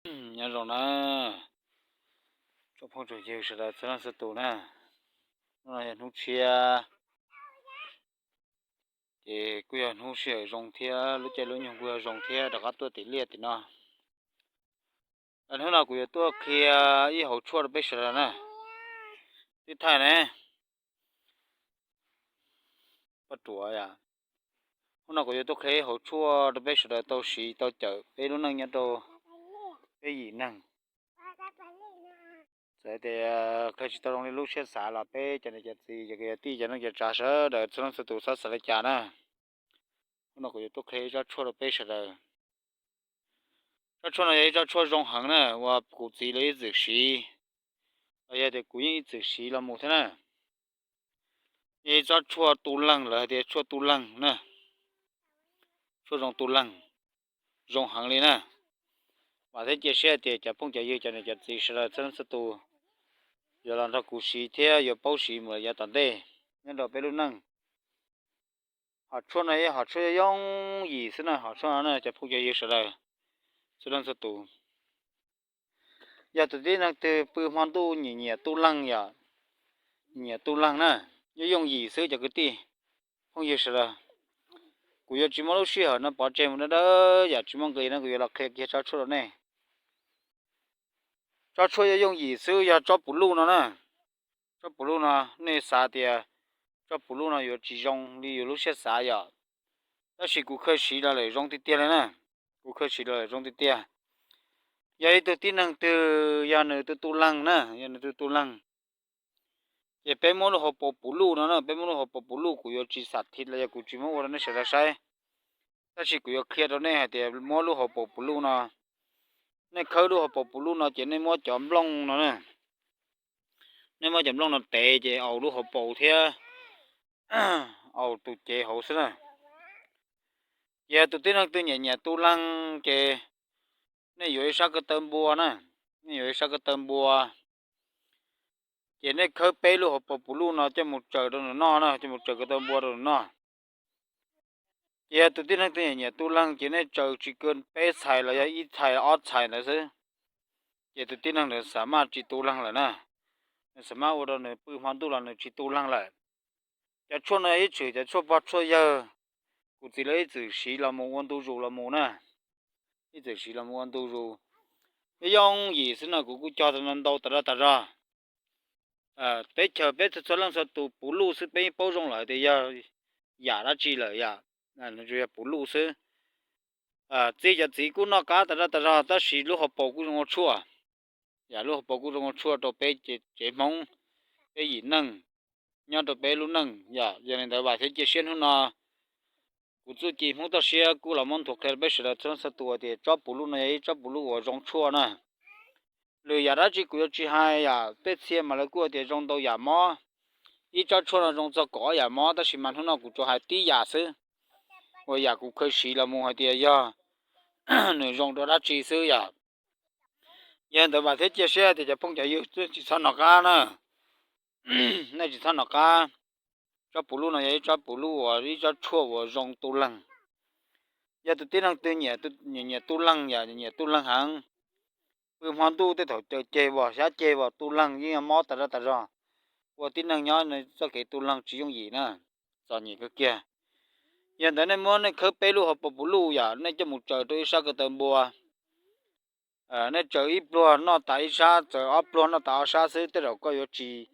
Nyob zoo na, tsoom phooj tsoom ywg sawv daws txhua leej txhua tus na, hnub no yog hnub tshiab, ces kuj yog hnub sij hawm zoo thiab lub caij lub nyoog kuj yog zoo thiab rov qab tuaj tim liaj tim no. Hnub no kuv yuav tuaj qhia ib hauv tshuaj rau peb sawv daws na. Tib thaij ne, poj ruam, hnub no kuv yuav tuaj qhia ib hauv tshuaj rau peb sawv daws tau siv tau cawm peb lub neej nyob rau peb yim neeg. Txawm tias qhia tsis tau zoo li lub siab xav los peb cov niam cov txiv cov kwv cov tij cov neej cov tsav sawv daws txhua leej txhua tus txhob xav li cas na. Hnub no kuv yuav tuaj qhia ib tsob tshuaj rau peb sawv daws. Tsob tshuaj no yog ib tsob tshuaj zoo heev na uas kuv txiv lawv ib txwm siv, los yog tias kuv yeej ib txwm siv los mus thiab na. Yog ib tsob tshuaj tu leeg lawv hais tias tshuaj tu leeg na, tshuaj zoo tu leeg, zoo heev li na. Vam thiab cia siab tias cov phooj cov ywg cov niam cov txiv sawv daws txhua leej txhua tus yuav los nrog kuv siv thiab yuav paub siv mus yav tom ntej nyob rau peb lub neej. Hom tshuaj no yog hom tshuaj yooj yooj yim xwb na, hom tshuaj no na cov phooj cov ywg sawv daws txhua leej txhua tus. Yog tus tib neeg twg pw hmo ntuj nyiam nyiam tu leeg yom, nyiam tu leeg na, yooj yooj yim xwb cov kwv tij phooj ywg sawv daws. Kuv yuav tsis muab lub sij hawm no pov tseg mus dawb dawb yam tsis muaj nqis no, kuv yuav los qhia kiag tsob tshuaj rau nej. Tsob tshuaj yooj yooj yim xwb yog tsob puv luj no na. Tsob puv luj no, nej xav tias tsob puv luj no yuav tsis zoo li yus lub siab xav yom, tab sis kuv khaws siv los lawm zoo tiag tiag li na. Kuv khaws siv los lawm zoo tiag tiag. Yog ib tug tib neeg twg yog nws tu tu leeg na, yog nws tu tu leeg, ces peb muab lub hauv paus puv luj no na, peb muab lub hauv paus puv luj, kuv yuav tsis xam thiv los yog kuv tsis muab ua rau nej sawv daws saib, tab sis kuv yuav qhia rau nej hais tias muab lub hauv paus puv luj no, nej khawb lub hauv paus puv luj no ces nej muab cov nplooj no na, nej muab cov nplooj no tev ces aus lub hauv paus thiab aus tus cev hauv xwb na. Ces yog tus tib neeg twg nyiam nyiam tu leeg ces nej yuav ib sab ko taw npua na, nej yuav ib sab ko taw npua, ces nej khawb peb lub hauv paus puv luj no coj mus tsaws rau nws noj na, coj mus tsaws ko taw npua rau nws noj. Ces yog tus tib neeg twg nyiam nyiam tu leeg ces nej tsaws tsis kawg peb txhais los yog ib txhais ob txhais ntawd xwb, ces tus tib neeg ntawd xam maj tsis tu leeg lawm na. Nws xam maj ua rau nws pw hmo ntuj los nws tsis tu leeg lawm. Cov tshuaj no ib txwm cov tshuaj pog tshuaj yawg, kuv txiv lawv ib txwm siv los mus ua ntu zus los mus na, ib txwm siv los mus ua ntu zus. Yooj yooj yim xwb no kuv kuj cog tau ntau tas zog tas zog. Teb chaws peb txhua txhua leej txhua tus puv luj xwb peb yeej paub zoo lawm tias yog yam dab tsi lawm yom. Nws tsuas yog puv luj xwb. Txij cov txiv kuj noj qab tas zog tas zog tab sis lub hauv paus kuj zoo ua tshuaj. Yam lub hauv paus kuj zoo ua tshuaj rau peb tsev Hmoob, peb yim neeg, nyob rau peb lub neej yom. Yog li ntawd vam thiab cia siab hnub no kuv txuj ci Hmoob toj siab kuj los muab nthuav qhia rau peb sawv daws txhua leej txhua tus tias tsob puv luj no yog ib tsob puv luj uas zoo tshuaj na. Lwm yam dab tsi kuv yuav tsis hais yom, tej txhia mas lawv kuj hais tias zoo ntau yam mob. Ib tsob tshuaj no zoo txog kaum ob yam mob tab sis mas hnub no kuv tsuas hais tib yam xwb, uas yam kuv khaws siv los mus hais tias yog nws zoo rau dab tsi xwb yom. Yog li ntawd vam thiab cia siab tias cov phooj cov ywg tsis txhob hnov qab na, nej tsis txhob hnov qab. Tsob puv luj no yog ib tsob puv luj uas ib tsob tshuaj uas zoo tu leeg. Yog tus tib neeg twg nyiam, nyiam tu leeg yom, nyiam tu leeg heev, pw hmo ntuj tej thaum caws ceg vos xyab ceg vos tu leeg yeej mob tas zog tas zog, ua tib neeg nyob txoj kev tu leeg tsis yooj yim na, txom nyem kawg kiag. Yog ntawd nej muab nej khawb peb lub hauv paus puv luj yom, nej coj mus tsaws rau ib sab ko taw npua. Nej tsaws ib pluag noj tas ib sab, tsaws ob pluag noj tas ob sab xwb tej zaum koj yuav tsis,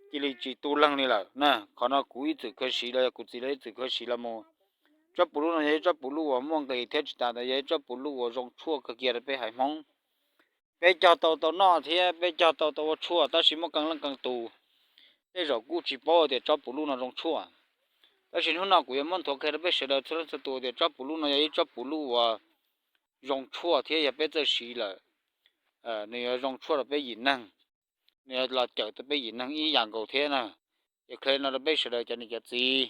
cia li tsis tu leeg li lawm na. Qhov no kuv ib txwm khaws siv los yog kuv txiv lawv ib txwm khaws siv los mus. Tsob puv luj no yog ib tsob puv luj uas muaj nqis thiab tsis tas ntawd yog ib tsob puv luj uas zoo tshuaj kawg kiag rau peb haiv Hmoob. Peb cog tau tau noj thiab peb cog tau tau ua tshuaj tab sis muaj qee leej qee tus tej zaum kuj tsis paub tias tsob puv luj no zoo tshuaj. Tab sis hnub no kuv yuav muab nthuav qhia rau peb sawv daws txhua leej txhua tus tias tsob puv luj no yog ib tsob puv luj uas zoo tshuaj thiab yog peb txawj siv lawm, nws yuav zoo tshuaj rau peb yim neeg, nws yuav los cawm tau peb yim neeg ib yam nkaus thiab na. Ces qhia no rau peb sawv daws cov niam cov txiv,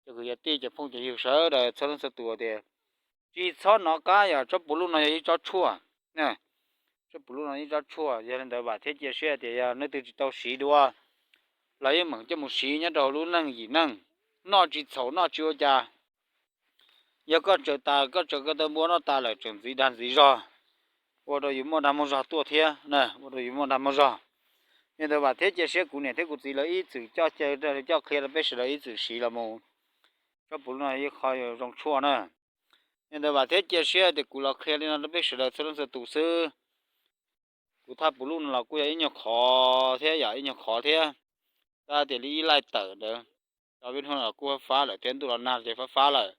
cov kwv cov tij cov phooj cov ywg sawv daws txhua leej txhua tus tias tsis txhob hnov qab yom, tsob puv luj no yog ib tsob tshuaj. Tsob puv luj no ib tsob tshuaj, yog li ntawd vam thiab cia siab tias yog leej twg tsis tau siv dua los yeej meem coj mus siv nyob rau lub neej yim neej, noj tsis txhaum noj tsis ua cas. Yog koj tsaws tas koj tsaws ko taw npua noj tas lawm tseem ntxiv dag ntxiv zog, ua rau yus muaj dag muaj zog tuaj thiab na, ua rau yus muaj dag muaj zog. Yog ntawd vam thiab cia siab kuv niam thiab kuv txiv lawv ib txwm coj caw coj qhia rau peb sawv daws ib txwm siv los mus. Tsob puv lub no ib qho zoo tshuaj na. Yog ntawd vam thiab cia siab tias kuv los qhia li no rau peb sawv daws txhua leej txhua tus xwb. Kuv thaj puv lub no los kuj yog ib nyuag qhov thiab, yog ib nyuag qhov thiab. Tab tias li ib laij tawm ntawd, cov vib hnub no los kuj fab fab lawm thiab, ntuj los nag ces fab fab lawm.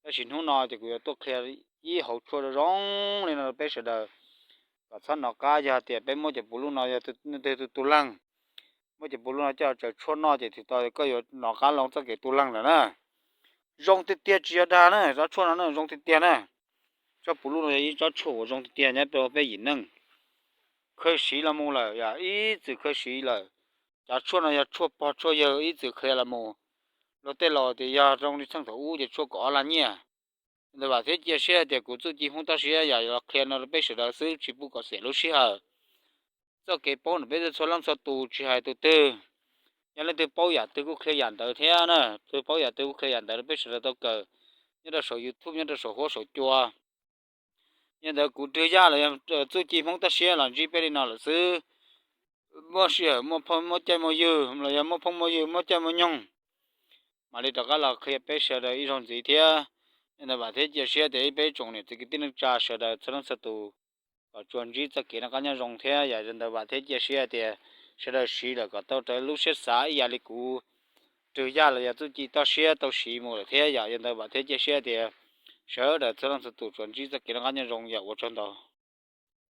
Tab sis hnub no ces kuv yuav tuaj qhia ib hauv tshuaj zoo zoo li no rau peb sawv daws, kom txhob nov qab yog tias peb muab cov puv lub no yog leej twg tu tu leeg, muab cov puv lub no coj tsaws tshuaj noj ces thaum kawg koj yuav nov qab loo txoj kev tu leeg lawm na. Zoo tiag tiag tsis yog dag na, tsob tshuaj no zoo tiag tiag na. Tsob puv lub no yog ib tsob tshuaj uas zoo tiag tiag nyob rau peb yim neej. Khaws siv los mus lawm, yog ib txwm khaws siv lawm. Cov tshuaj no yog tshuaj pog tshuaj yawg ib txwm qhia los mus. Luag tej laus tias yog zoo li txheej thaum ub ces tshuaj kaum ob lag nyiaj. Ntawd vam thiab cia siab tias kuv Txuj Ci Hmoob Toj Siab yog los qhia no rau peb sawv daws xwb, tsis pub kom xiam lub sij hawm. Txoj kev paub ntawm peb txhua leej txhua tus tsis hais tus twg, yog leej twg paub yam twg kuj qhia yam ntawd thiab na, twg paub yam twg kuj qhia yam ntawd rau peb sawv daws tau kawm nyob rau saum YouTube, nyob rau saum huab saum cua. Yog ntawd kuv Rwg Yaj los yog Txuj Ci Hmoob Toj Siab los ntsib peb li no lawm xwb. Muaj sij hawm muaj phooj muaj caij muaj ywg los yog muaj phooj muaj ywg muaj caij muaj nyoog, mam li rov qab los qhia peb sawv daws ib zaug ntxiv thiab. Yog ntawd vam thiab cia siab tias ib peb tsoom niam txiv kwv tij neej tsa sawv daws txhua leej txhua tus kom tsuas ntsib txoj kev noj qab nyob zoo thiab. Yog ntawd vam thiab cia siab tias sawv daws siv lawm kom tau raws lub siab xav ib yam li kuv Rwg Yaj los yog Txuj Ci Toj Siab tau siv mus lawm thiab. Yog ntawd vam thiab cia siab tias sawv daws txhua leej txhua tus tsuas ntsib txoj kev noj qab nyob zoo, yog ua tsaug ntau.